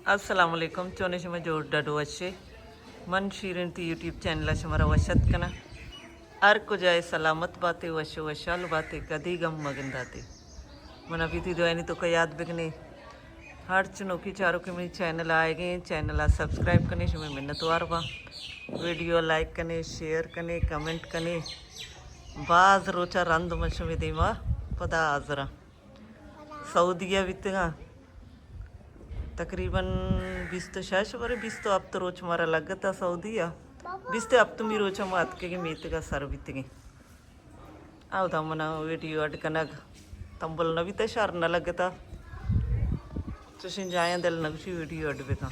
السلام علیکم، چونے شما؟ جوڑ ڈڈ وشے؟ من شیرین تی یوٹیوب چینل ءَ شمارا وش اتک کناں۔ ہر کجائے سلامت باتے، وش و وشحال باتے، کدی گم مگنداتے۔ منا بیتی دعائنی توکا یاد بکنے۔ ہر چنوکی چاروکے منی چینل آئیگیں، چینل ءَ سبسکرائب کنے، شمے منتوار باں۔ ویڈیو لائک کنے، شیئر کنے، کمنٹ کنے۔ باز روچا رند من شمے دیما پدا حاضراں۔ سعودیہ بیتگاں۔ تقریباً بیست و شش برے بیست و ہپت روچ مارا لگتا سعودیہ۔ بیست و ہپتمی روچ ما اتکگیں میتگا سر بیتگیں۔ اودا منا ویڈیو اڈ کنگ تمبل نہ بیتا، شر نہ لگتا۔ چوشیں جایاں دل نہ گوشی ویڈیو اڈ بکن۔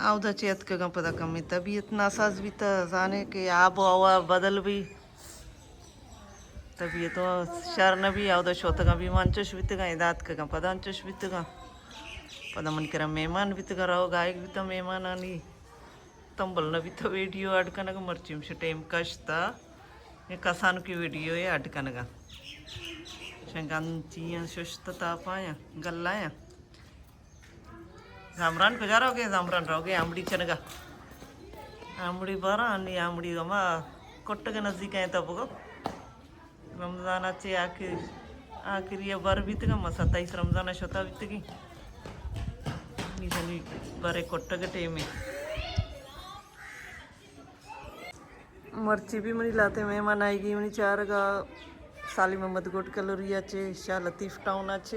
اودا چہ اتکگاں پدا کمے طبیعت ناساز بیتا، زانے کہ آب و ہوا بدل بی، طبیعت و شر نہ بی۔ اودا شتگاں بی ما انچوش بیتگاں، ادا اتکگاں پدا انچوش بیتگاں۔ پدا من کرا مہمان بیتگاں، روگ آئیگ بیتا مہمانانی۔ تمبل نہ بیتا ویڈیو اڈ کنگ، مرچی مش ٹائم کشتا۔ اے کسانکی ویڈیو اے اڈ کنگا۔ شنگان چیاں ششت تاپایاں، گلایاں۔ زامران کجا روگے؟ زامران روگے آمڑی چنگا۔ آمڑی باراں، نی آمڑی ہما کٹگ نزدیک ایں تا بگو۔ رمضان ءَ چہ آخر، آخری ءَ بر بیتگاں، ما ستائیس رمضان ءَ شتا بیتگیں۔ نی سنی برے کٹگ ٹیمے۔ مرچی بھی منی لاتے مہمان آئیگی منی چارگا، سالی محمد گوٹ کلوری ءَ چہ، شاہ لطیف ٹاؤن ءَ چہ۔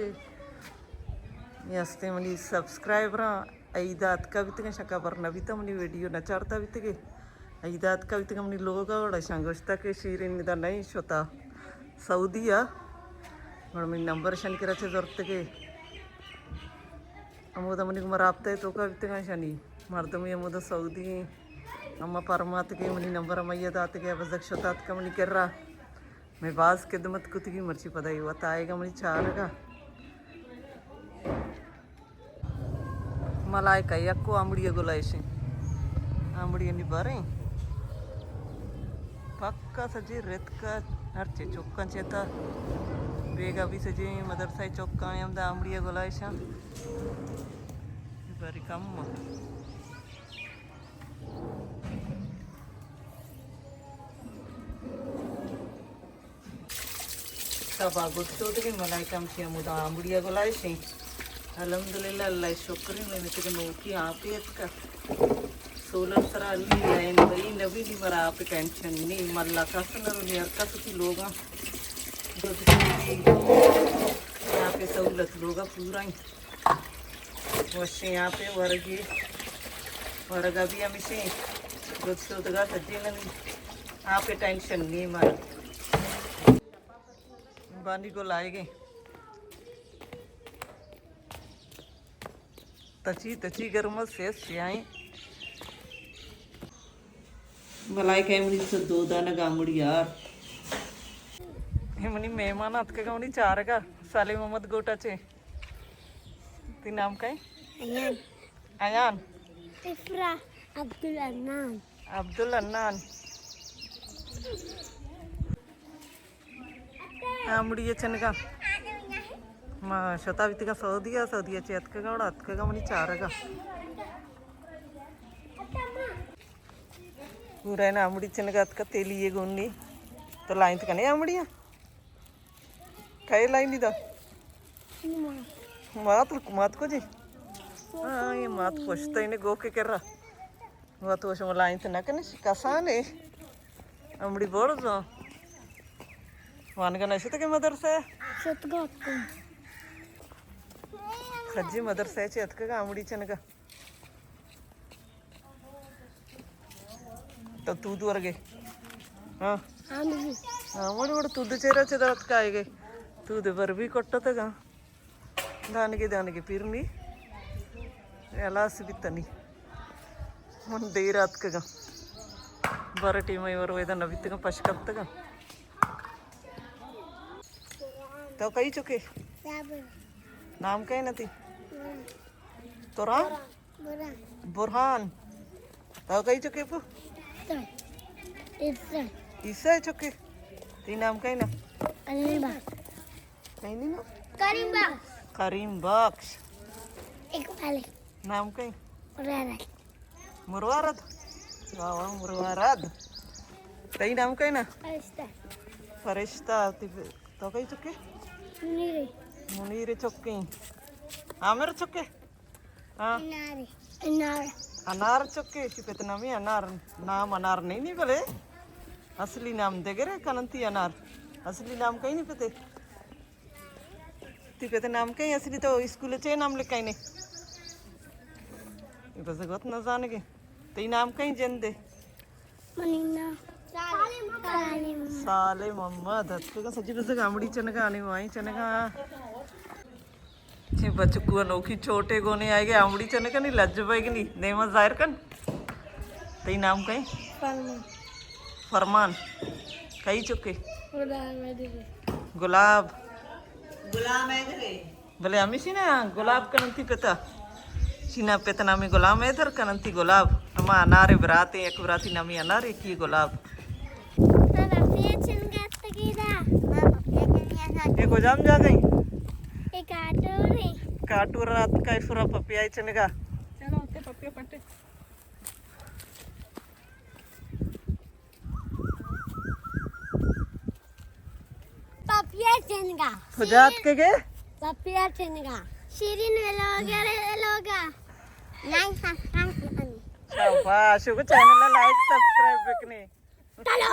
یہ ہستے منی سبسکرائبراں، عید ءَ اتکا بیتگاں، شکا بر نہ بیتا، منی ویڈیو نہ چارتا بیتگے۔ عید ءَ اتکا بیتگاں منی لوگ ءَ، وڑا شاں گوشتا کہ شیرین ادا نہیں شتا سعودی ءَ، گڑا منی نمبر شن کرا چہ زرتگے۔ ہمودا منی گوما رابطہ ءِ توکا بیتگاں شنی مردمے ہمودا سعودی ایں۔ اما پرماتگے منی نمبر ہمائی ءَ داتگے، بزگ شتاتکا منی کرا۔ مئے باز خدمت کتگی، مرچی پدا اے وت آئیگا منی چارگا۔ ملائکہ یکو آمڑی گلائشیں۔ آمڑی نی باریں۔ پکا سجے رتکا ہرچے چکاں چیتا۔ بیگا بھی سجے مدرسہ چکاں ہم دا آمڑی گلائشاں۔ بری کم۔ سبا گڈ شودگیں ملائکہ ہمشی ہمودا آمبڑی ءَ گلائشیں۔ الحمدللہ، اللہ ءِ شکر ایں، میں تک نوکی آپے اتکا۔ سولر سرا انی لائن بئی نبی نی، مرا آپ ٹینشن نی، ملا کس نہ رونی، ہر کس تی لوگاں۔ گڈ شودگیں آپے سہولت لوگا پورا ایں۔ وشیں آپے ورگی، ورگا بھی ہمشیں، گد شودگا سجے نبی، آپے ٹینشن نی مارا۔ بانی گل آئیگے۔ تچی تچی گرم سے سیائیں۔ بلائے کہ منی چہ دو دانگ آمڑی یار۔ اے منی مہمان اتکگا منی چارگا، سالم محمد گوٹا چے۔ تی نام کئے؟ ایان۔ ایان۔ افرا۔ عبدالحنان۔ عبدالحنان۔ آمڑی چنگا۔ ما شتا بیتگا سعودیہ، سعودیہ چے اتکگا، وڑا اتکگا منی چارگا۔ پورا نا آمڑی چنگا اتکا تیلی یہ گونی۔ تو لائن تکنے آمڑیاں؟ کئے لائنی دا؟ مات، مات کو جی؟ ہاں، یہ مات پوشتا انہیں گو کے کر رہا۔ وہ تو شما لائن تے نہ کنے، کسانے۔ آمڑی بڑ زو۔ وانگا نہ شتگے مدرسہ؟ شتگا اتکا۔ خجی مدرسہ چے اتکگا آمڑی چنگا۔ تو تود ورگے؟ ہاں۔ ہاں، وڑ وڑ تود چیرا چدا اتکائے گے۔ تود بر بھی کٹتگا۔ دانگے دانگے پیرنی۔ ہلاس بیتنی۔ من دیر اتکگا۔ بر ٹیم ور ویدا نہ بیتگا، پش کپتگا۔ تو کئی چکے؟ نام کئے نتی؟ تران؟ برہان۔ برہان۔ تو کئی چکے پو؟ عیسیٰ۔ عیسیٰ چکے۔ تی نام کئے نا؟ الیبا۔ کئی نام؟ کریم بخش۔ کریم بخش۔ اقبال۔ نام کئی؟ مروارد۔ مروارد؟ واہ واہ، مروارد۔ تئی نام کئی نا؟ فرشتہ۔ فرشتہ، تی، تو کئی چکے؟ منیر۔ منیر چکے۔ عامر چکے؟ ہاں۔ انار۔ انار۔ انار چکے، شی پت نامی انار۔ نام انار نہیں نی بلے۔ اصلی نام دگرے کننتی انار۔ اصلی نام کئی نی پتے؟ تی پت نام کئی؟ اصلی تو اسکول چے نام لکھائینے؟ بس گوت نہ زانگے۔ تئی نام کئی جندے؟ منی نام سالم۔ سالم احمد۔ اتکگاں سجی بزگ امڑی چنگا، نی مائی چنگا۔ چی بچکو نوکی چوٹے گونے آئے گے، امڑی چنگا نی لج بائے گی نی، دیما ظاہر کن۔ تئی نام کئی؟ فرمان۔ فرمان۔ کئی چکے؟ گلاب۔ گلاب۔ غلام حیدر۔ بلے ہمیشی نا گلاب کننتی پتا۔ شینا پت نامی غلام حیدر، کننتی گلاب۔ ہما انارے براتے، یک براتی نامی انار، یکی گلاب۔ ما پپیا چنگا اتگی دا۔ ما پپیا چنگا اتگی۔ اے کجام جاگہ ایں؟ اے کاٹور ایں۔ کاٹور رات کا فرا پپیا چنگا۔ چلو، تے پپیا پٹے۔ پپیا چنگا۔ کجا اتکگے؟ پپیا چنگا۔ شیرین ویلوگر ویلوگا۔ لائک سبسکرائب کنی۔ شاباش، شکر، چینل لائک سبسکرائب بکنی۔ چلو۔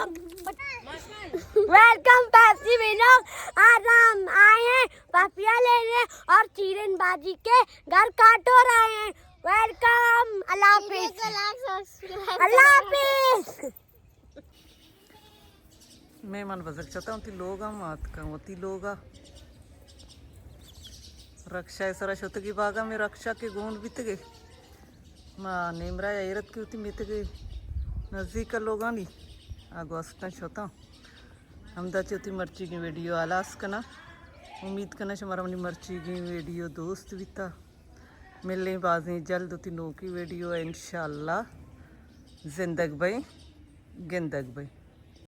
ویلکم پیپسی ویلوگ۔ آج ہم آئے ہیں پپیا لینے اور چیرن باجی کے گھر کاٹور آئے ہیں۔ ویلکم۔ اللہ حافظ۔ ویڈیو کو لائک سبسکرائب اللہ کرو۔ حافظ۔ مہمان بزگ چتاں وتی لوگ ءَ، ما اتکاں وتی لوگ ءَ۔ رکشہ ءِ سرا شتگی باگ ءَ، مئے رکشہ کہ گون بیتگے۔ ما نیمرا ءَ ایرت کہ وتی میتگے نزیک ءَ لوگانی آ گوستاں شتاں۔ ہمدا چہ وتی مرچیگیں ویڈیو ہلاس کناں۔ امید کناں شمارا منی مرچیگیں ویڈیو دوست بیتا۔ ملیں بازیں جلد وتی نوکی ویڈیو ءَ انشاءاللہ۔ زندگ بئیں، گندگ بئیں۔